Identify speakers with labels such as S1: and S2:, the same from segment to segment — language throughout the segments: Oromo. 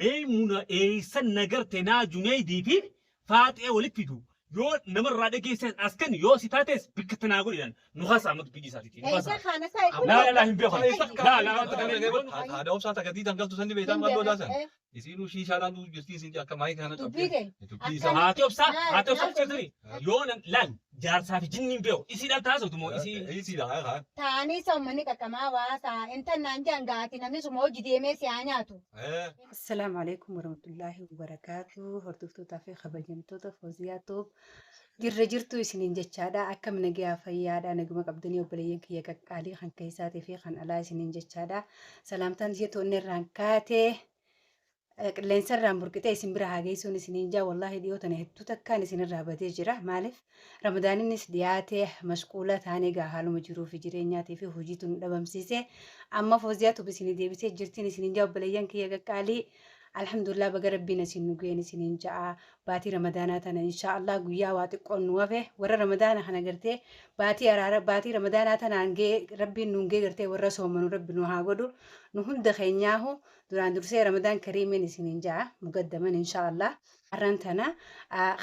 S1: Meeymuna eeysan nagarte naa Juneeydii fi Faaxee walitti fidu yoo namarraa dhageesses as kenni yoo si taates bikka tanaa godhi jedhan nu haasaa amma dubbii dhiisaatiiti nu
S2: Eessa
S1: haasaa.
S2: kana isaa kun
S1: Laa laa laa hin beeku laa laa wanta kana
S3: Haadha obsaa takka diitan galtu sanni beektaa maal godhaa san. Isiinuu shiishaadhaan du'u jirti isin akka maayii kana
S2: Dubbii
S3: qabdee.
S2: kee.
S3: Dubbii isaa.
S1: Haati obsaa haati obsaa sirrii yoo nan laal jaarsaa fi jinniin beeku isii dhalta haasoftu moo isii
S3: Isiidha haa haa.
S2: Taa'anii isa uummanni qaqqamaa waasaa intannaan jaan gaati namni suma hojii deemee si haa nyaatu.
S4: Assalaamu alaikum warahmatullaahi wabarakaatu. Hordoftootaa fi kabajamtoota Fooziyaa Toob jirra jirtu isiniin jechaadha. Akkam nagayaa fayyaadha. Naguma qabdanii obboleeyyan kiyya qaqqaalii kan keessaatii fi kan alaa isiniin jechaadha. Salaamtaan ishee to'annee irraan kaatee qilleensa irraan burqitee isin bira haa geessuun isiniin jaa. Wallaahi dhiyoo tana hedduu takkaan isinirraa badee jira. Maaliif Ramadaaninis dhiyaatee mashquula taanee gaa haaluma jiruu fi jireenyaatii fi hojiitu nu dhabamsiise. Amma Fooziyaa Tube isinii deebisee jirtiin isiniin jaa obboleeyyan kiyya qaqqaalii. Alhamdulillah baga rabbiin asiin nu ga'een isiniin ja'a. Baatii Ramadaanaa tana inshaa Allah guyyaa waa xiqqoon nu hafe warra Ramadaana kana gartee baatii araara baatii Ramadaanaa tanaan ga'ee rabbiin nuun ga'ee gartee warra soomanu rabbi nu haa godhu. Nu hunda keenyaahu duraan dursee Ramadaan kariimiin isiniin ja'a mugaddaman inshaa Allah. Har'aan tana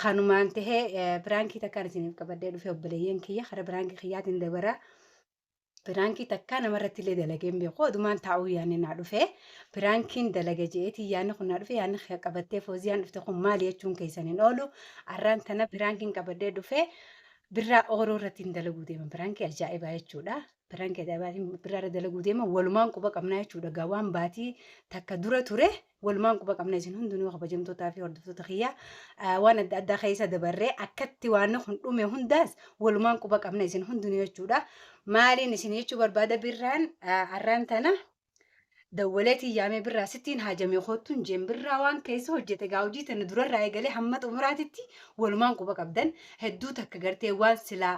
S4: kanumaan tahee piraankii takkaan isiniif qabadhee dhufe obboleeyyan kiyya kara piraankii kiyyaatiin dabara. Piraankii takkaa namarratti illee dalagee hin beeku odumaan taa'uu yaanni naa dhufe. Piraankiin dalaga je'eetiin yaanni kun naa dhufe yaanni kiyya qabattee fooziyaan dhufte kun maali jechuun keessan hin oolu. Har'aan tana piraankiin qabadhee dhufe birraa ooroo irratti hin dalaguu deema. Piraankii ajaa'ibaa jechuudha. Piraankii ajaa'ibaatiin birraa irra dalaguu deema. Walumaan quba qabnaa jechuudha. Gaa waan baatii takka dura ture walumaan quba qabna isin hundinuu kabajamtootaa fi hordoftoota kiyya waan adda addaa keessa dabarree akkatti waan kun dhume hundaas walumaan quba qabna isin hundinuu jechuudha. Maaliin isin jechuu barbaada birraan arraan tana dawwaleetiin yaamee birraa sittiin haajame koottuun jeen birraa waan keessa hojjete gaa hojii tana durarraa eegalee hamma xumuraatitti walumaan quba qabdan hedduu takka gartee waan silaa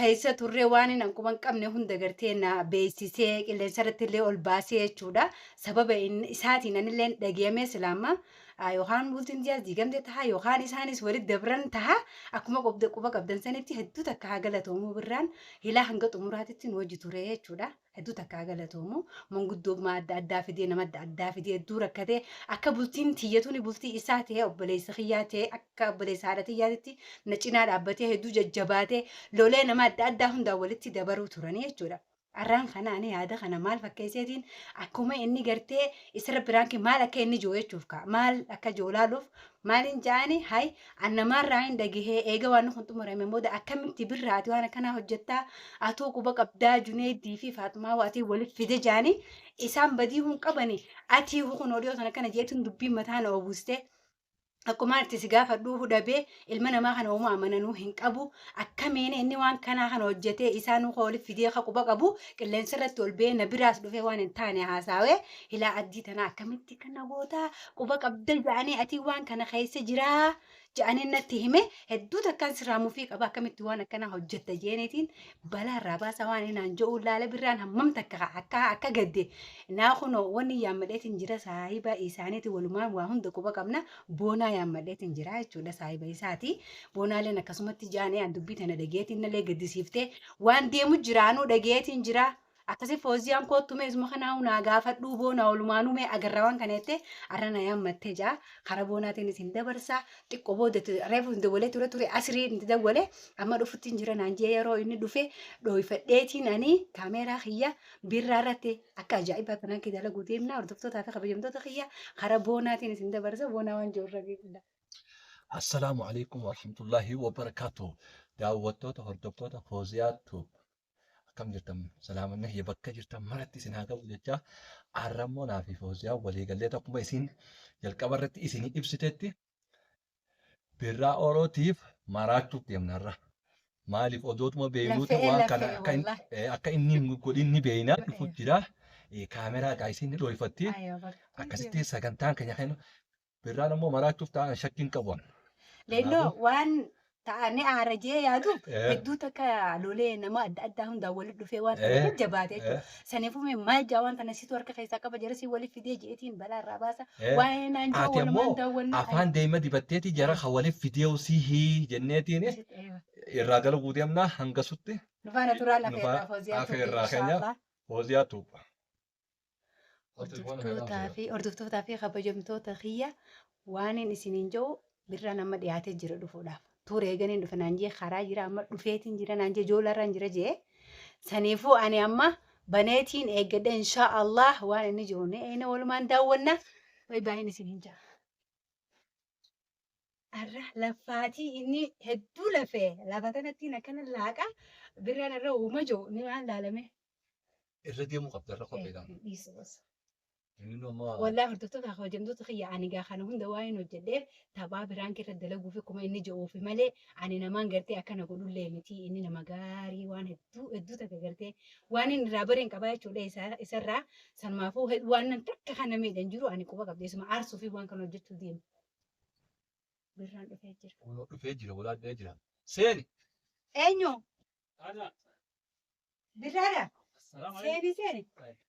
S4: keessa turree waan hin quba hin qabne hunda gartee na beeksisee qilleensa irratti illee ol baasee jechuudha. Sababa isaatiin anillee dhagayamee silaama yookaan bultiin tiyaas diigamte taha yookaan isaanis walitti dabran taha akkuma quba qabdan sanitti hedduu takka haa galatoomuu birraan hilaa hanga xumuraatitti nu wajji ture jechuudha. Hedduu takka haa galatoomu. Manguddummaa adda addaa fidee nama adda addaa fidee hedduu rakkatee akka bultiin tiyyatuun bultii isaa ta'ee obboleessa kiyyaa ta'ee akka obboleessa haadha tiyyaatitti na cinaa dhaabbatee hedduu jajjabaatee lolee nama adda addaa hundaan walitti dabaruu turanii jechuudha. Arraan kana ani yaada kana maal fakkeesseetiin akkuma inni gartee isarra biraankii maal akka inni jiru jechuuf ka'a maal akka jiru laaluuf Maalin ja'ani hay an namaarraa hin dhagahee eega waan kun xumurame booda akkamitti birraa ati waan akkanaa hojjettaa atuu quba qabdaa Juneeydii fi Faaxumaa waatii waliif fide ja'ani isaan badii hun qabani atii kun odiyoo sana akkana jeetuun dubbiin mataa na obuustee akkuma itti si gaafadhuu hudhabee ilma namaa kana homaa amananuu hin qabu akkamiin inni waan kanaa kana hojjetee isaan waliif fidee ka quba qabu qilleensa irratti ol ba'ee na biraas dhufee waan hin taane haasaawee hilaa addii tanaa akkamitti kana gootaa quba qabda ja'anii atii waan kana keessa jiraa ja'anii natti hime hedduu takkaan sirraa mufii qaba akkamitti waan akkanaa hojjetta jeeniitiin balaa irraa baasa waan inaan je'u laala birraan hammam takka akka akka gadde naa kunoo wanni yaammadheetiin jira saahiba isaaniiti walumaan waa hunda quba qabna boonaa yaammadheetiin jira jechuudha saahiba isaati boonaaleen akkasumatti jaanee an dubbii tana dhageetiin nalee gaddisiiftee waan deemu jiraanuu dhageetiin jira. Akkasi Fooziyaan koottu mee isuma kanaa naa gaafadhuu boona olumaanuu mee agarra waan kana jettee arra na yaammattee jaa kara boonaatiin isin dabarsaa xiqqoo booda reefu hin dawwalee ture ture asirii hin dawwalee amma dhufutti hin jira naan jee yeroo inni dhufe dhooyfadheetiin ani kaameeraa kiyya birraa irratti akka ajaa'ibaa kanaan dalaguu deemna hordoftootaa fi kabajamtoota kiyya kara boonaatiin isin dabarsa boonaa waan jiru irra beekudha.
S3: Assalaamu alaikum warahmatullaahi wabarakaatuh. Daawwattoota hordoftoota Fooziyaa Tube. Akkam jirtan salaamanni kiyya bakka jirtan maratti isin haa ga'u jecha har'a immoo naa fi Fooziyaa walii gallee akkuma isin jalqaba irratti isin ibsitetti birraa orootiif maraachuuf deemna har'a. Maaliif odootuma beeknuuti
S4: Lafee
S3: waan kana
S4: lafee
S3: akka inni
S4: wallahi.
S3: akka inni hin godhin ni beekna dhufu jira. Kaameraa egaa isin ni dhooyfatti.
S4: Ayoo bakka.
S3: Akkasitti sagantaan keenya kan Birraan ammoo maraachuuf taa'an shakkii hin qabu an.
S4: Leelloo
S3: Kanaafuu
S4: waan ta'anii aara jee yaadu
S3: eh,
S4: hedduu takka lolee nama adda addaa hundaan walitti dhufee waan ta'eef
S3: eh,
S4: jajjabaate jechuudha.
S3: eh,
S4: Saniifuu mee maal jaa waan kana situ harka keessaa qaba jara si walitti fidee jeetiin balaa irraa baasa.
S3: eh.
S4: Waa'ee naan jiru
S3: Ati
S4: walumaan
S3: ammoo
S4: daawwannaa.
S3: afaan deema dibatteeti jara kan waliif fidee sihii jenneetiin irraa dalaguu deemna hangasutti
S4: Nu faana turaa
S3: nu
S4: lafee irraa
S3: faana
S4: fooziyaa tuubi
S3: afeerraa keenya
S4: inshaallah.
S3: Fooziyaa Tuuba.
S4: Hordoftootaa fi kabajamtoota kiyya waan inni isiniin jiru birraan amma dhiyaatee jira dhufuudhaaf. Toora eeganiin dhufe naan jee karaa jira amma dhufeetiin jira naan jee joolarraan jira jee. Saniifuu ani amma baneetiin eeggadhe inshaa Allah waan inni jiru ni eena walumaan daawwanna. Way baay'een isiniin jira. Arra lafaatii inni hedduu lafee lafa kanattiin akkana laaqa birraan irra uuma jiru ni waan laalame.
S3: Irra deemuu qabda irra kopheedhaan.
S4: Dhiisu bas.
S3: Inni ammoo
S4: Wallahi hordoftoota kabajamtoota kiyya ani gaa kana hunda waan hin hojjedheef taphaa biraan irra dalaguuf akkuma inni jiruuf malee ani namaan gartee akkana godhullee miti inni nama gaarii waan hedduu hedduu takka gartee waan inni irraa bareen qabaa jechuudha isarraa sanumaafuu waan nan takka kana miidhan jiru ani quba qabdeessuma aarsuu fi waan kana hojjechuu deema. Birraan dhufee jira.
S3: Dhufee jira walaadhee jira. Seeni.
S4: Eenyu?
S1: Ana.
S4: Birraadha?
S1: Assalamu alaikum.
S4: Seeni seeni.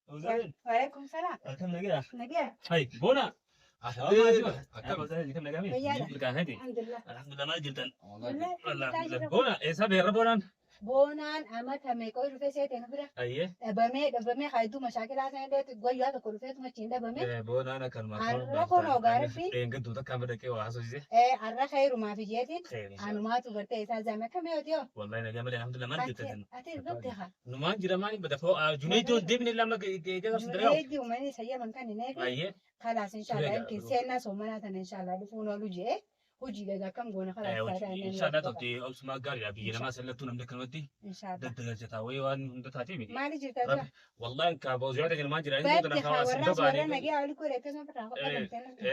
S1: Fawzaan.
S4: Waalaikum salaam.
S1: Akkam nagaa?
S4: Nagaa.
S1: Hai, boona.
S3: Akkam.
S1: Akkam nagaa mi?
S4: Fayyaadha.
S1: Milkaa'eeti.
S4: Alhamdulillah.
S1: Alhamdulillah maal jirtan?
S4: Wallahi
S1: Alhamdulillah. Boona eessa beerra boonaan?
S2: Boonaan amata meeqa dhufee seeteen bira
S1: Ayyee.
S2: dhabamee dhabamee hayduu mashaakilaa sana illee guyyaa tokko dhufeetuma achiin dhabame.
S1: Boonaan akkanuma.
S2: Har'a kunoo gaariifi.
S1: Dheengaddu takka amma dhaqee waa haasofsiise.
S2: Har'a khayrumaaf ijjeetiin anumaatu gartee isaa zaame akkam yoo ta'u.
S1: Wallahi nagaa malee alhamdulillah maal jirtan?
S2: Ati dhufte haa.
S1: Numaan jira maali bada foo Junaydoo deebine lama geejjaba sidara.
S2: Junaydii uummanni isa yaman kan hin eegne.
S1: Ayyee.
S2: Kalaas inshallah yumkin seenaa soomanaa tana inshallah dhufuun oolu jee hojii dhagaa akkam goona kalaas taataa inni
S1: Inshallah tolti obsumaa gaariidha biyya namaa sallattuu namni akkanumatti
S2: inshallah.
S1: daddalachataa wayii waan hunda taatee miti.
S2: Maali jirta jira?
S1: Wallahi ka booziyaata jedhamaa jira inni
S2: Badde
S1: tana
S2: haa
S1: hawaasa
S2: warraa
S1: hin
S2: warra nagaa olii godhe akkasuma irraa hodhamte.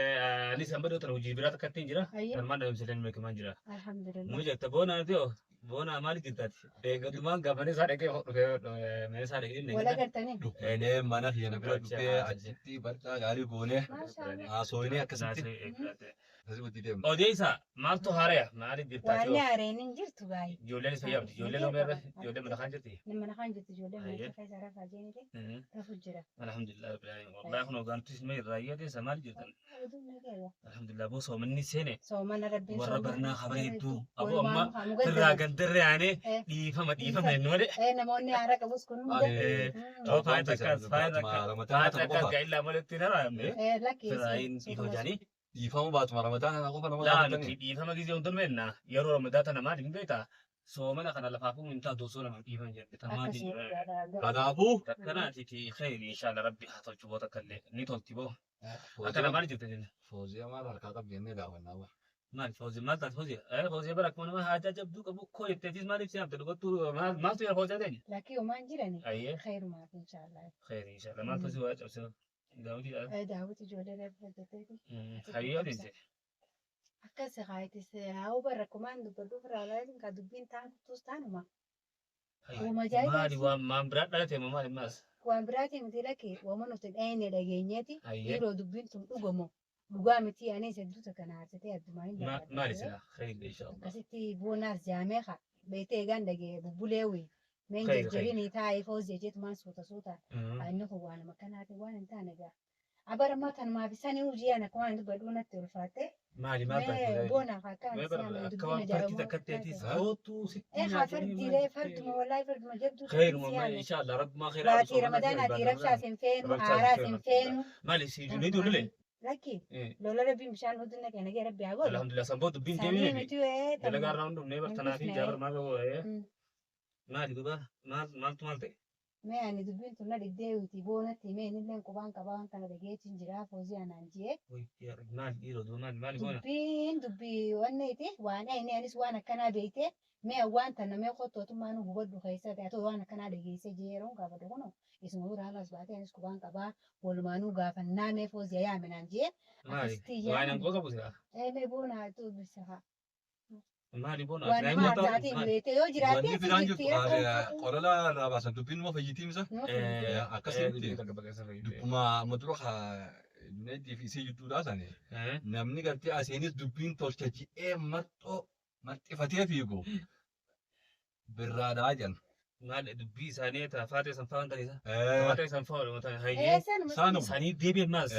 S1: Anis amma dhiyoo tana hojii biraa takka ittiin jira.
S2: Ayyee.
S1: Kan dhabamsiisan beekamaa jira.
S2: Alhamdulillah.
S1: Nu jetta boona ta'o boona maali jirtaati? Deeggartummaan gaafanii isaa dhaqee dhufee mana isaa dhaqee
S2: Wala gartanii.
S3: Dhufnee mana kiyya na bira dhufee achitti bal'aa gaarii goonee
S2: Maashaallah.
S3: haasofnee akkasitti asii deemna.
S1: Odeessa maaltu haaraya maali jirtaati?
S2: Waan haareen hin jirtu baay'ee.
S1: Ijoolleen isa yaabdi ijoolleen omeerra ijoolleen mana kaan jirti.
S2: Mana kaan jirti ijoolleen mana
S1: Ayyee.
S2: keessa rafaa jeenite rafu jira.
S1: Alhamdulillah rabbil alamin. Wallahi kun hooggantus mee irraa deessa maali jirtan?
S2: Oduun nageenya.
S1: Alhamdulillah boo soomanni seene
S2: Soomana rabbiin
S1: warra
S2: soomana.
S1: barnaa habara hedduu aboo
S2: Walumaa
S1: amma
S2: nu haa
S1: irraa gandarra yaanee
S2: Eh.
S1: dhiifama dhiifama jennu malee.
S2: Namoonni haara qabus kun hunda.
S1: Ta'uu faaya takkaas faaya
S3: Ramadaana
S1: takkaas
S3: qofa.
S1: gaa'ilaa maletti hin haraamne.
S2: Lakki.
S1: Firaayin dhiifama jaanii.
S3: Dhiifama baatuma ramadaana kana qofa nama
S1: Laa
S3: gaafatanii.
S1: nuti dhiifama gisee hundi meenna yeroo ramadaa tana maali hin beektaa soomana kana lafaafuu hin taatu osoo nama dhiifama jedhe tamaati.
S2: Akkasuma.
S3: Kanaafuu
S1: Akkanaatiiti khayri inshaalla rabbi haa tolchu boo takka illee ni tolti boo. Akkana maali jirte jenna?
S3: Fooziyaa maal harkaa qabdi jennee daawwannaa bara.
S1: Maali foozi maal taate foozi? Foozi bara akkuma nama haajaa jabduu qabu koo jetteetis maaliif si haamte dhugattuu maaltu yaa fooziyaa teenya?
S2: Lakki homaan jirani.
S1: Ayyee
S2: Khayrumaaf inshallah.
S1: khayri inshaalla maaltu si waa cabse daawwitii
S2: Daawwiti ijoollee rabbi hojjeteeti.
S1: hayyee odeesse.
S2: Akkas haayitis haa barra kumaan dubbadhu firaalaatiin ka dubbiin taantus taanuma. Uuma
S1: Maali
S2: ajaa'ibaati.
S1: waan maan biraa dhalate moo maali maas?
S2: Waan biraatiin miti lakkee waama nuti dhayine dhageenyeeti.
S1: Hayyee
S2: Yeroo dubbiin tun dhugamu dhugaa miti anis hedduu takka na aarsitee addumaa hin
S1: maali
S2: barbaadde.
S1: sila khayri inshaalla.
S2: Akkasitti boonaas jaamee haa beektee eegaan dhagee bubbuleewi. Meen
S1: Khayri,
S2: jajjabinii taa'ee foos jecheetumaan suuta suuta. Inni kun waanuma akkanaati waan hin taane gaa. Abara tanumaaf isaan hojii ana waan dubbadhu natti ulfaatte.
S1: Maali maal
S2: Mee
S1: taate?
S2: boonaaf akka
S1: Mee
S2: ani
S1: bara
S2: si'aame
S1: akka
S2: dubbiin
S1: waan fardi
S2: ajaa'ibamu
S1: takka ta'eetis
S3: Ha?
S1: kootuu sitti
S2: Eh haa fardiilee farduma wallaahi farduma jabduu
S1: Khayruma
S2: si'aame.
S1: inshaalla rabbumaa khayraa
S2: Baatii ramadaanaati rabshaas hin feenu haaraas hin feenu.
S1: Maali si Junaydii olulee?
S2: Lakki lola rabbiin bishaan hodhunna keenya gee rabbi haa godhu.
S1: Alhamdulillah san booda dubbiin
S2: Sanii
S1: deemee
S2: miti
S1: dalagaa irraa hundumnee bartanaa fi
S2: Hin
S1: jaabar maal qabu
S2: Mm.
S1: maali duba maal maaltu maal ta'e?
S2: Mee ani dubbiin tun na dhibdee uti boonatti mee innilleen qubaan qabaa waan kana dhageetiin jira foozii anaan jee.
S1: Maali dhiiroo duba maali maali goona?
S2: Dubbiin dubbii wanneeti waan ayini anis waan akkanaa beekte mee waan tana mee qottootummaa nu hubadhu keessatti haa ta'u waan akkanaa dhageessee jee yeroon gaafadhu kunoo isuma bira halas baatee anis qubaan qabaa walumaanuu gaafannaa mee foozii yaaminaan jee.
S1: Maali
S2: Akkasitti
S1: waan
S2: yaa'an.
S1: hanqoo qabu sila?
S2: Mee boona haa ta'u bisa haa.
S1: Maali boona?
S2: Waan nama arsaatiin beekte yoo jiraatte
S3: Wanni
S2: si
S3: biraan jirtu
S2: jirti rakkoon
S3: qorala irraa baasan dubbiin immoo fayyitiimsa. Akkasitti dubbuma amma dura Junaydii fi isii jidduudhaa sani namni gartee aseenis dubbiin tolcha ji'ee marxoo marxifatee fiigu birraadhaa jedhan.
S1: Maali dubbii isaanii taa faatee san fa'aa ta'isa? Faatee san fa'aa waluma ta'e hayyee.
S2: Eessanuma
S3: Saanuma.
S1: Sanii deebi'e maas?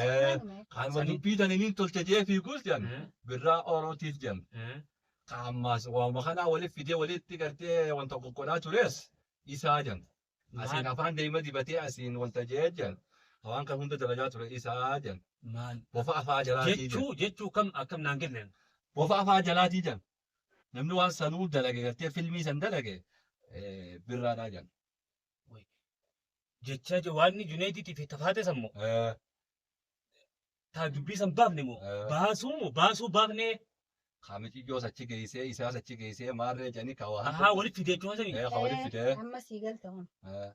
S3: Kanuma dubbii tana inni tolcha ji'ee fiigus jedhan birraa orootiif jedhan. Ammas waanuma kanaa walitti fidee walitti gartee wanta qoqqoodhaa tures isaa jedhan. Asiin afaan deema dibatee asiin wanta ji'ee jedhan. Waan kan hunda dalagaa ture isaa jedhan.
S1: Maal?
S3: Bofa afaa jalaatii jedhan.
S1: Jechuu kam akkam naan kennan.
S3: Bofa afaa jalaatii jedhan. Namni waan sanuu dalage gartee filmii san dalage birraadhaa jedhan.
S1: Jecha waan Junayidiitii fi tafaate sammoo taa dubbii san baafne moo baasuu moo baasuu baafne
S3: Kaamiciyyoos achi geessee isaas achi geessee maarree jedhanii ka waa
S1: ahaa walitti fidee jechuun sanii.
S3: Ka walitti fidee.
S2: Amma sii galta hun.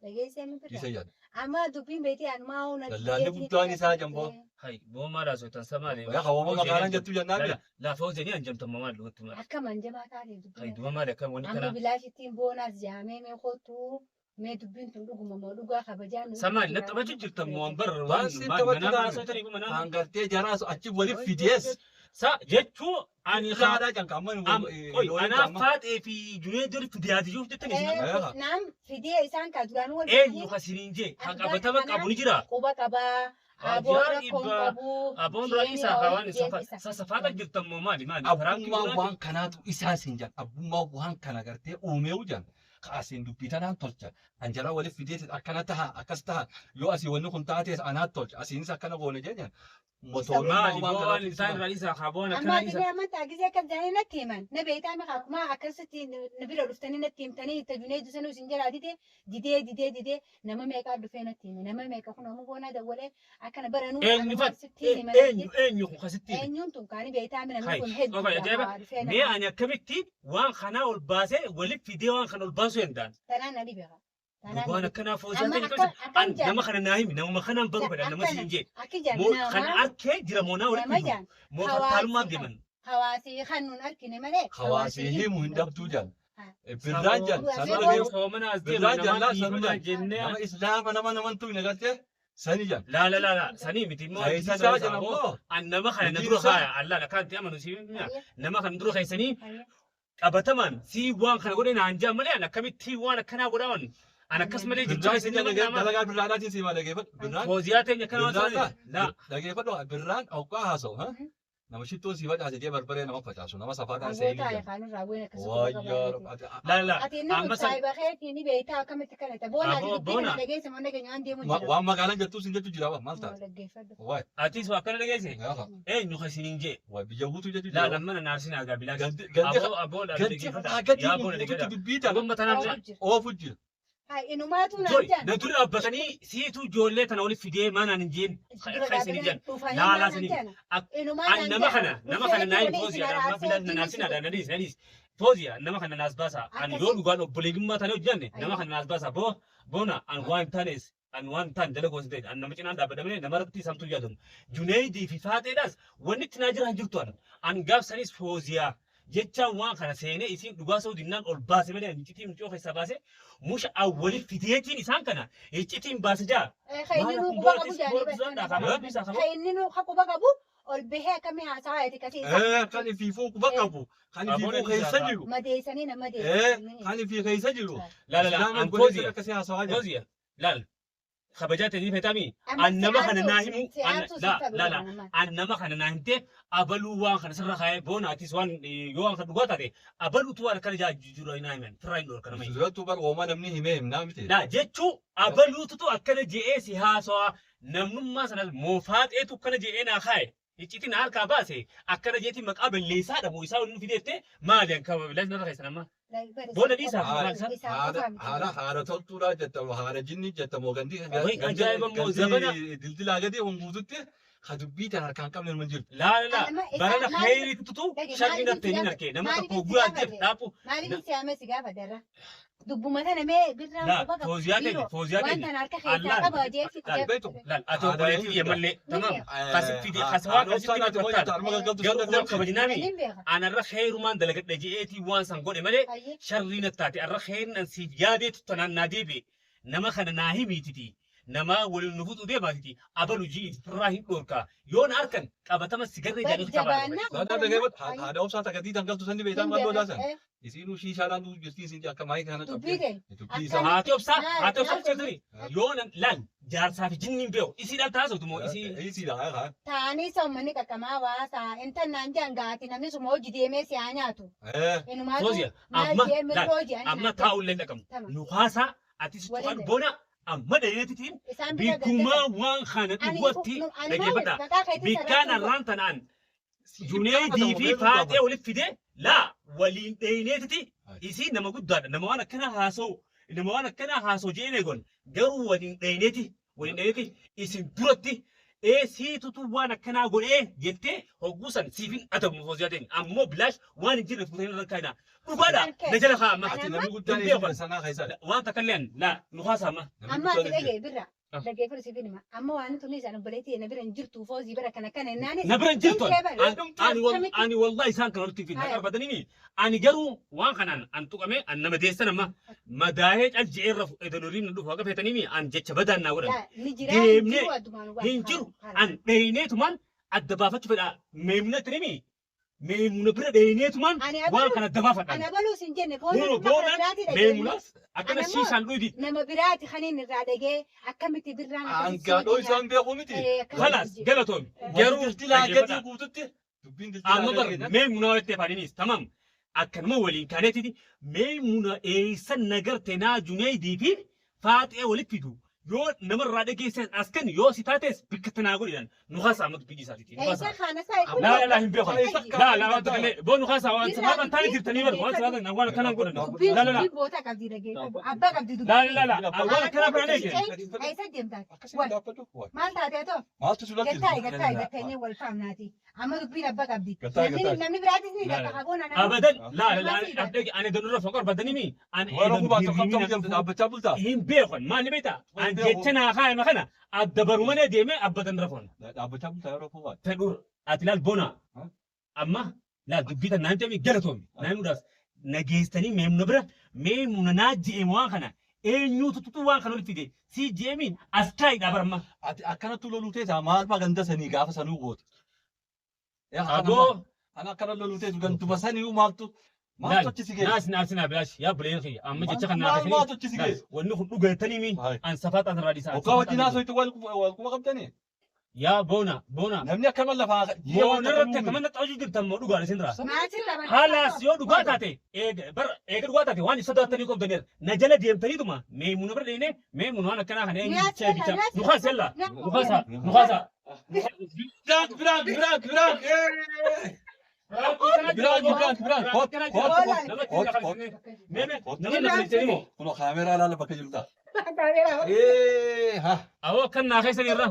S2: Dhageessee mi
S3: Isa
S2: birraa?
S3: jedhan.
S2: Amma dubbiin beetii anumaa huna.
S3: Daldalli guddaan isaa jamboo.
S1: Hai boo maal haasoftan samaale.
S3: Yaa hawwama magaalaan jettu jennaan bira.
S1: Laafa hojii anjamtan maal dhugatti maal.
S2: Akka manjabaa taate
S1: Hai
S2: dubbiin.
S1: duba maal akkam wanni
S2: Amma
S1: kana.
S2: bilaashittiin boonaas jaamee mee kottuu mee dubbiin tun dhuguma moo dhugaa kabajaa nu.
S1: Samaal na taphachuu jirtan moo waan barra
S3: Waan si taphachuu
S1: manaa
S3: taate.
S1: haasoftan manaa.
S3: Kan gartee jaraas achi walitti fidees.
S1: Sa jechuu ani
S3: Birraadhaa jedhan kan amma
S1: qoy anaaf faaxee fi Junaayid walitti fidee yaadiyuuf jettani isin.
S2: Naam fidee isaan ka duraan wal
S1: Eenyu kasiniin jee kan qabatama qabu ni jira.
S2: Quba qabaa. Aboon rakkoon qabu.
S1: Aboon ra'iisaa hawaan safaata jirtan moo maali maali?
S3: Abbummaa waan kanaatu isaas hin jedhan. Abbummaa waan kana gartee uumeewu jedhan. Kaasiin dubbii tanaan tolcha. Kan jara walitti fidees akkana taha akkas taha yoo asii wanni kun taates anaat tolcha asiinis akkana goone jedhan.
S1: Maali boo waan isaan ra'iisaa haboon
S2: Amma
S1: akkana isa.
S2: ati amantaa gisee akkas jedhanii natti himan. Na beektaa mi akkuma akkasitti na bira dhuftanii natti himtanii itti Junaayid sanuu isin jalaa didee didee didee didee nama meeqaa dhufee natti hime. Nama meeqa kun ammoo boonaa dawwalee akkana baranuu
S1: Eenyu fat
S2: sitti himan.
S1: eenyu eenyu kun kasitti hime.
S2: Eenyuun tun kaani beektaa mi namni
S1: Hai,
S2: kun hedduu
S1: ofa, ajaa'iba.
S2: dhufee
S1: Mee ani akkamitti waan kanaa ol baasee walitti fidee waan kana ol baasuu danda'an.
S2: Tanaan na dhibe.
S1: Waan akkanaa foosii
S2: Amma
S1: ta'e
S2: akka akkam
S1: an nama kana naa himi nama kanaan baruu fedha nama siin jee.
S2: Akki jaan
S1: Moo kan
S2: nama
S1: arkee jira moo naa walitti
S2: nama
S1: fidu
S2: jaan
S1: moo fattaalummaaf deeman.
S2: hawaasii kan nun argine malee.
S3: Hawaasii himu hin dhabduu jedhan. Birraan jedhan. Sanuu
S1: Sababa soomana as deema
S3: Birraan
S1: namaan
S3: jallaa sanuu
S1: dhiifamaa
S3: jedhan.
S1: jennee.
S3: Nama islaama nama namantuu hin agartee sani jedhan.
S1: Laa laa laa sanii miti immoo
S3: Saayinsisaa jedhan ammoo.
S1: An nama kana na dura kaaya Allah la kan ta'amanu si nama kana dura keessanii qabatamaan si waan kana godhe naan jaa malee an akkamitti waan akkanaa godhaan an akkas malee jecha
S3: Birraan isin
S1: keessanii nama
S3: dalagaa birraadhaatiin si hima dhageeffadhu. Birraan
S1: fooziyaa teenya akkana waan
S3: birraan
S1: laa
S3: dhageeffadhu birraan hoggaa haasa'u. Nama shittoon si facaase jee barbaree nama facaasu nama safaadhaan seenii
S2: Hawwoota
S3: jedhan.
S2: afaanirraa waan akkasii
S3: Wayyaa
S1: laa laa
S2: Ati inni
S1: amma san
S2: saayiba keetii ni beektaa akkamitti kana ta'e. Boona
S1: Aboo,
S2: ati dubbii
S1: boona.
S2: kana dhageesse moo nageenya waan deemu jira.
S3: Waan magaalaan jettuus hin jechuu jira maal taate?
S2: Dhaggeeffadhu.
S3: Waay
S1: atis waa akkana dhageesse eenyu kasiniin jee
S3: waay biyya guutuu jechuu
S1: laa
S3: jira.
S1: lammana naarsin aagaa bilaas
S3: Ganti ganti
S1: aboo aboo laa
S3: ganti
S1: dhaggeeffadha
S3: gadi
S1: yaa boona
S3: guutuutti
S1: dhaggeeffadha
S3: dubbii tana
S1: gomma tanaaf
S2: Oofu jira.
S3: oofu jira.
S2: Hai inumaatu naan
S1: Joy,
S2: jaan.
S1: na dura dhaabbatanii siitu ijoollee tana walitti fidee maanaan hin jeen
S2: Dura
S1: keessanii
S2: dhaabbatanii
S1: jaan.
S2: dhufanii
S1: Laalaa
S2: maanaan
S1: sanii.
S2: jaan. Inumaa
S1: An
S2: naan
S1: nama
S2: jaan.
S1: kana nama kana naa hin
S2: Dhufeetu
S1: fooziya
S2: waliin
S1: amma
S2: isin
S1: filan
S2: araarsee
S1: naarsin
S2: wajjin
S1: aadaa nadiis nadiis. Fooziya nama kana naas baasa. An yoo
S2: Akkasii.
S1: dhugaan obboleeyyummaa tana hojjanne nama
S2: Ayyee.
S1: kana naas baasa. Boo boona an waan hin taanes an waan hin taane dalagoo hin ta'e an nama cinaan dhaabbadamee nama irratti samtuu yaadamu. Juneedii fi faaxeedhaas wanni itti naa jira hin jirtu an. An gaafsanis fooziyaa. Jechaan waan kana seenee isiin dhugaa sa'u dinnaan ol baase malee iccitii mucoo keessaa baase musha awwali fideetiin isaan kana iccitiin baase jaa.
S2: Kan inni nuu quba qabu jaanii
S1: Maal
S2: Kan inni nuu quba qabu ol bahee akkamii haasaa ati kasii isaa.
S3: Kan ifiifuu quba qabu kan ifiifuu keessa jiru.
S2: Madeessanii nama madeessanii.
S3: Kan ifii keessa jiru.
S1: La la la
S3: Islaamaan
S1: an
S3: goleessa
S1: fooziya
S3: akkasii haasawaa jira.
S1: fooziya laal kabajaa ta'e fetamii an nama kana naa himu an la la la an nama kana naa himte abaluu waan kana sirra kaayee boonaatis waan yoo waan kana dhugaa taate abaluutu waan akkana jaa jiru naa himan firraa hin dhorkana mayi.
S3: Durattuu bar oomaa namni himee himnaa miti.
S1: La jechuu abaluututu akkana je'ee si haasawaa namnummaa sanas moofaaxeetu akkana je'ee naa kaaye. Iccitiin harkaa baase akkana jeetiin maqaa balleessaa moo isaa waliin fideette maali an kaba bilaas narra keessan amma. Boona dhiisaa maal isaa?
S3: Haala haala toltuudhaa jettamu haala jinni jettamu gandi
S1: Wayi ajaa'iba immoo zabana.
S3: dildilaa gadi hunguututti ka dubbii tan harkaan qabne numa jiru.
S1: Laa laa
S2: Anama isaan
S1: barana
S2: maaliif-
S1: khayriitutu
S2: Dhage,
S1: sharri
S2: maaliif
S1: nattee
S2: itti
S1: hin argee nama
S2: maaliif
S1: tokko
S2: itti
S1: guyyaa
S2: gaafate?
S1: jeef dhaabu.
S2: Maaliif si haamee si gaafate irra? Dubbuma sana mee birraan
S1: Laa
S2: quba qabu.
S1: fooziyaa keenya fooziyaa
S2: Waan
S1: keenya.
S2: kana harka keessaa
S1: Allaan.
S2: qaba jeefi.
S1: Laal.
S3: Beektu.
S1: Laal ati obboleettii biyya mallee tamaam. Kasi fide kasawaa
S3: Haadha
S1: kasitti
S3: obsaa
S1: natti
S3: arma galgaltu
S1: Garuu waan kabajnaami
S2: Nin beeka.
S1: anarra khayrumaan dalagadha je'eetii waan san godhe malee
S2: Ayyee.
S1: sharrii nattaate arra khayrin an siif yaadeetu tanaan naa deebi'e nama kana naa himiititi nama waliin nu fuxuu deemaatiti abalu ji'i firraa hin dhorkaa yoo na harkan qabatama sigarree
S2: Bari
S1: jedhanii tabaadha.
S2: jabaannaa.
S3: Saanaa dhageeffadhu haadha obsaa takkatii tan galtu sanni beektaa maal godhaa san. Isiinuu shiishaadhaan duutu jirti isiin akka maayii kana
S2: Dubbii
S3: cabdee.
S2: ta'e.
S3: Dubbii isaa.
S1: Haati obsaa haati obsaa sirrii yoo nan laal jaarsaa fi jinniin beeku isii dhaan taasiftu moo isii
S3: Isiidha haa.
S2: Taa'anii isa uummanni qaqqamaa waa ta'a. Intan naan jaan gaati namni suma hojii deemee si haa nyaatu. Inumaatu
S1: Fooziya
S2: maal
S1: amma
S2: jee
S1: laal
S2: mirgoo jedhanii
S1: amma
S2: naan
S1: taa'ullee dhaqamu
S2: Tamam.
S1: nu haasaa ati si
S2: Waliin
S1: tuqan bona Amma dheereetitiin
S2: Isaan bira
S1: bikkumaa waan kana
S2: Ani
S1: dhugatti
S2: ani
S1: dhaggeeffadha.
S2: maal maqaa keetiin
S1: Bikkaan
S2: sarartuu
S1: arraan tanaan Juneedii fi Faaxee walitti fidee laa waliin dheeyneetiti isii nama guddaadha. Nama waan akkanaa haasa'u nama waan akkanaa haasa'u jedhee eegon garuu waliin dheeyneeti waliin dheeyneeti isin duratti ee siitutu waan akkanaa godhee jettee hogguu san siifin adabu fooziyaa ta'in ammoo bilaash waan hin jirre fuutanii irra kaa'ina. Dhugaadha na jala kaa'ama.
S2: Ani
S3: Ati
S2: amma
S3: namni guddaan
S1: Hin beekan.
S3: eessa sanaa keessa.
S1: Waan takka illee laa nu haasa'ama.
S2: Amma ati dhagee birra dhagee firsi finima amma waan tuni isaan obboleetti na bira hin jirtu foozii bara kana kana naanis
S1: Na bira hin jirtu.
S2: Hin keeban.
S1: Ani wallahi isaan kan walitti fidna qarbatanii ani garuu waan kanaan an tuqame an nama deessan amma madaahee cal je'ee irra edonoriin dhufu haqa feetanii an jecha badaan naa godhan.
S2: Ni jira hin
S1: Deemnee
S2: jiru addumaan waan
S1: hin jiru an dheeyneetumaan adda baafachuu fedha meemuna tirimi meemuna bira dheeyneetumaan
S2: Ani
S1: waan
S2: abaluu
S1: kana adda baafadha.
S2: ana abaluu sin jenne foozii
S1: Boona
S2: nama
S1: boonaan
S2: biraati dhagee
S1: meemuna akkana
S2: Ana immoo-
S1: shiishaan dhuydi.
S2: nama biraati kaniin irraa dhagee akkamitti birraan
S3: Angaadhoo isaan beeku miti.
S1: Kalaas galatoomi
S3: Garuu
S1: garuu
S3: dildilaa gadi
S1: dhaggeeffadha.
S3: guututti dubbiin dildilaa
S1: Amma bar
S3: gadi
S1: meemuna walitti afaaninis tamam akkanuma waliin kaaneetiti meemuna eeysan nagarte naa Juneedii fi Faaxee walitti fidu yoo namarraa dhageessan as kennu yoo si taates bikka tanaa godhan nu haasaa amma dubbii isaatiiti nu
S2: Eessa
S1: haasaa.
S2: kana isaa
S1: Laa laa laa hin beekan. Laa laa waan takka illee boo nu haasaa waan
S2: Birraa
S1: sababa taane jirtanii bar waan sababa waan akkanaan godhan.
S2: Dubbiin
S1: Laa laa laa
S2: dubbiin boota qabdi dhagee abbaa qabdi
S1: laa
S2: dubbiin.
S1: laa laa waan akkanaa biraan eege.
S2: Eessa deemtaati?
S3: Akkasiin dhaabbatu.
S2: Maal taatee too?
S3: Maaltu si lakkisa?
S2: Gattaa'i gattaa'i gatteenyee wal faamnaati. Amma dubbiin abbaa qabdi.
S3: Gattaa'i,
S2: Namni
S3: gattaa'i.
S2: namni biraatis ni
S1: Laa,
S2: gatta
S1: laa.
S2: qaboona nama.
S1: Abadan laa laa laa ani danurra foqor badanii ani
S3: Warra kubaa tokko tokko jedhamtu dhaabbachaa bultaa?
S1: hin beekan maal beektaa an jecha naa kaayama kana adda baru malee deemee abbadan rafoon.
S3: Dhaabbachaa bultaa yeroo kubaa.
S1: Fedhur ati laal bona amma laal dubbii tan naan ta'e galatoomi naan mudaas nageessanii meemuna bira meemuna naa je'eemu waan kana eenyuutu tutu waan kana walitti fide si je'emiin as taa'idha baramma.
S3: Ati akkanatti loluu teessa maal faa ganda sanii gaafa sanuu gootu.
S1: Aboo
S3: Ana akkana loluu teessu ganduma sanii maaltu maaltu achi si geesse?
S1: naas naas naa bilaash yaa buleen kiyya amma jecha kan naa
S3: Maal maaltu achi si geesse?
S1: wanni kun dhugaatanii mi an safaa xaasarraa dhiisaa.
S3: Hoggaa wajjin haasoo wal quba qabdanii?
S1: Yaa boona boona.
S3: Namni akkama lafaa
S1: Moona irratti akkama naxxaa jirtan moo dhugaan isin irraa.
S2: Maatiin lama.
S1: Haalaas yoo dhugaa taate eega eega dhugaa taate waan sodaattanii qabdaniir na jala deemtaniituma meemuna bira deemnee meemuna waan akkanaa kana eenyu bicha bicha nu kaasa nu kaasa nu kaasa.
S3: Biraak biraak biraak biraak. Biraak biraak biraak. Kot kot kot. Kun kaameraa laala bakka jirta. Ee ha.
S1: Awoo kan naa keessan irra.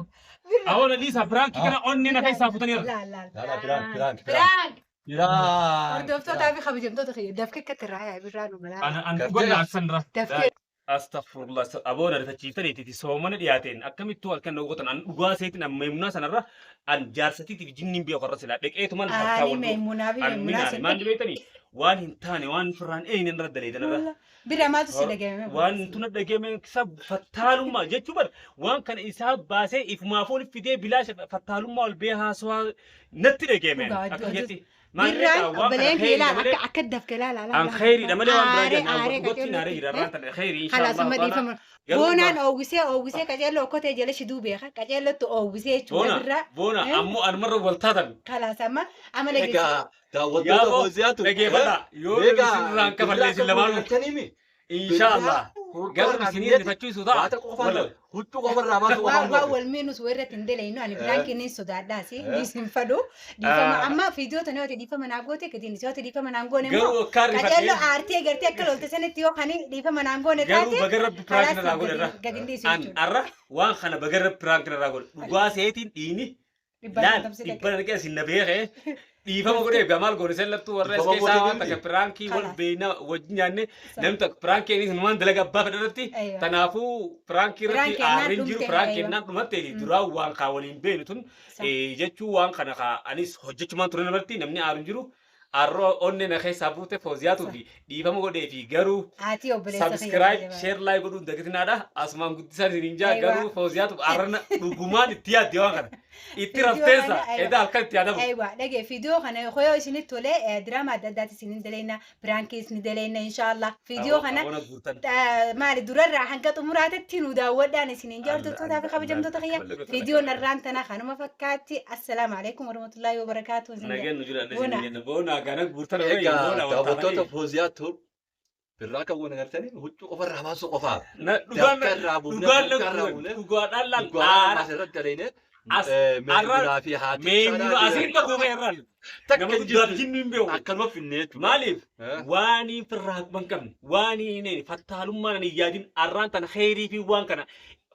S1: Awoo na dhiisa biraankii kana onnee na keessaa futaniirra.
S2: Laal laal.
S3: Laala biraak biraak biraak.
S4: Biraak.
S3: Biraak.
S4: Hordoftootaa fi kabajamtoota kiyya dafkee akkatti irraa yaa birraa nu malaa.
S1: An dhugan aksanirra.
S4: Dafkee.
S1: Astaghfirullah aboon ariifachiiftaniiti soomana dhiyaateen akkamittuu halkan dhowwatan an dhugaa seetiin an meemunaa sanarra an jaarsatiitiif jinniin beeku irra silaa dheqeetuman harkaa
S4: Ani
S1: wal
S4: meemunaa fi
S1: an
S4: meemunaa
S1: minaane
S4: sin.
S1: maal beektanii waan hin taane waan firraan eenyu irra daleetan irra
S4: Bira maaltu si dhagahame?
S1: waan tuna dhageeme isa fattaalummaa jechuu bar waan kana isaa baasee ifumaaf ol fidee bilaasha fattaalummaa ol bee haasawaa natti dhageeme
S4: Dhugaa,
S1: akka
S4: dhugaa.
S1: jetti maal
S4: Birraan
S1: beektaa waan kana
S4: obboleen kee
S1: kheyriidha
S4: ilaal
S1: malee
S4: akka akka dafkee ilaal ilaal.
S1: an kheyriidha malee waan biraa
S4: Aaree
S1: jennaan
S4: aaree
S1: gotti naaree jira irraan tana kheyrii insha
S4: Kalaas
S1: Allah
S4: amma
S1: taala
S4: dhiifama.
S1: Garuu
S4: Boonaan oowwisee oowwisee qaceelloo okkotee jala shiduu beeka. Qaceellootti oowwisee jechuudha
S1: Boona,
S4: birraa.
S1: boona, ammoo anumarra wal taatan.
S4: Kalaas amma amma dhageessu.
S3: Egaa daawwattoota
S1: Yaa boo,
S3: Fooziyaatu.
S1: Dhageeffadhaa. Yoo isinirraan kafallee isin lamaanuu. Inshaallah. Garuu isinii rifachiisu ta'a.
S3: Waata qofaan huccuu qofarraa baasu
S4: Waan
S3: qofaan
S4: waan wal miinus irratti hin delaynu ani biraan kennin sodaadhaas dhiisin fadhu. Dhiifama amma fiidiyoo tana yoo ta'e dhiifama naa goote gatiin yoo ta'e dhiifama naan goone immoo
S1: Garuu akkaan
S4: qaceelloo
S1: rifadhee.
S4: aartee gartee akka lolte sanitti yoo kan dhiifama naan goone
S1: Garuu
S4: taate
S1: baga rabbi piraank
S4: kalaas
S1: narraa godhe irra.
S4: gadi hin dhiisu
S1: An
S4: jechuudha.
S1: arra waan kana baga rabbi piraank narraa godhe. Dhugaa seetiin dhiini.
S4: Dhibbaan
S1: Laal
S4: tamsi
S1: dhibba dhaqee isin na beekee. Dhiifama godhee gamal goone sen lattuu warra
S3: Dhiifama
S1: as keessaa
S3: godhee
S1: waan takka piraankii wal
S4: Kalaas.
S1: beeyna wajjin nyaanne namni takka piraankii inni waan dalaga abbaa fedha irratti
S4: Aywa.
S1: kanaafuu piraankii irratti
S4: Piraankii ennaan
S1: aarriin jiru
S4: dhumte,
S1: piraankii
S4: aywa.
S1: ennaan dhumatte duraa waan kaa waliin beeynu tun jechuu waan kana kaa anis hojjechumaan ture irratti namni aaru hin jiru arroo onnee na keessaa buute fooziyaatuu fi dhiifama godhee fi garuu
S4: Haati obboleessa
S1: subscribe share like godhuun dagatinaadha asumaan guddisaan isin jaa
S4: Aywa.
S1: garuu fooziyaatuuf arrana dhugumaan itti yaadde waan kana itti
S4: Viidiyoo
S1: rafteessa
S4: kana, aywa.
S1: edaa halkan itti yaadamu.
S4: Aywa dhagee fiidiyoo kana yoo isinitti tole diraamaa adda addaati isinin daleena piraankii isin daleena inshaallah fiidiyoo kana
S1: Aboona guurtan.
S4: Maali durarraa hanga xumuraatitti nu daawwadhaan isinin jaa hordoftoota fi kabajamtoota kiyya fiidiyoon irraan tana kanuma fakkaatti assalaamu alaikum warahmatullaahi wabarakaatu isin jaa.
S1: Nageen nu jira
S4: Boona.
S1: isin jenna boona gana guurtan
S3: Egaa daawwattoota Fooziyaatu Birraa kan goone gartanii huccuu qofarraa baasuu qofaaf.
S1: Dhugaan
S3: Dafkarraa buufnee
S1: dhugaan
S3: dafkarraa buufnee
S1: dhugaadhaan laal
S3: dhugaadhaan asirratti daleene
S1: As arra
S3: meemunaa fi haati
S1: meemuna asiin tokko irraan
S3: takka
S1: nama
S3: hin
S1: guddaaf
S3: jirtu
S1: jinnu hin beeku.
S3: akkanuma finnee jechuudha.
S1: Maaliif
S3: Eh?
S1: waan firraa hin qabne waan hin fattaalummaan hin yaadin arraan tana kheyrii fi waan kana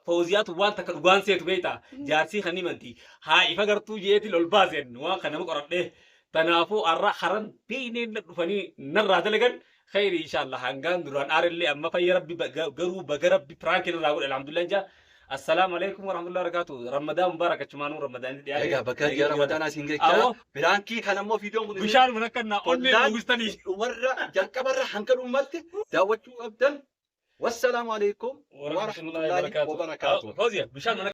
S1: fawziyaatu waan takka dhugaan seetu beektaa jaarsii kan himanti haa ifa gartuu jeetiin ol baaseen waan kana nama qoradhee tanaafuu arra haran beeyneen na dhufanii narraa dalagan kheyrii inshallah hangaan duraan aarillee amma fayya rabbi garuu baga rabbi piraankiin irraa godhe alhamdulillah jaa. Assalaamu alaikum warahmatullahi wabarakatuh. Ramadaan mubarak achumaanuu Ramadaanitti dhiyaate.
S3: Egaa bakka ji'a Ramadaanaa isin gechaa
S1: Awoo.
S3: biraankii kan ammoo viidiyoon kun isin
S1: Bishaan mana kannaa onnee
S3: Qonnaan-
S1: uwwistanii.
S3: warra jalqabarra hanga dhumaatti daawwachuu qabdan. Wassalaamu alaikum
S1: Warahmatullahi
S3: wabarakatuh.
S1: Fawziya bishaan mana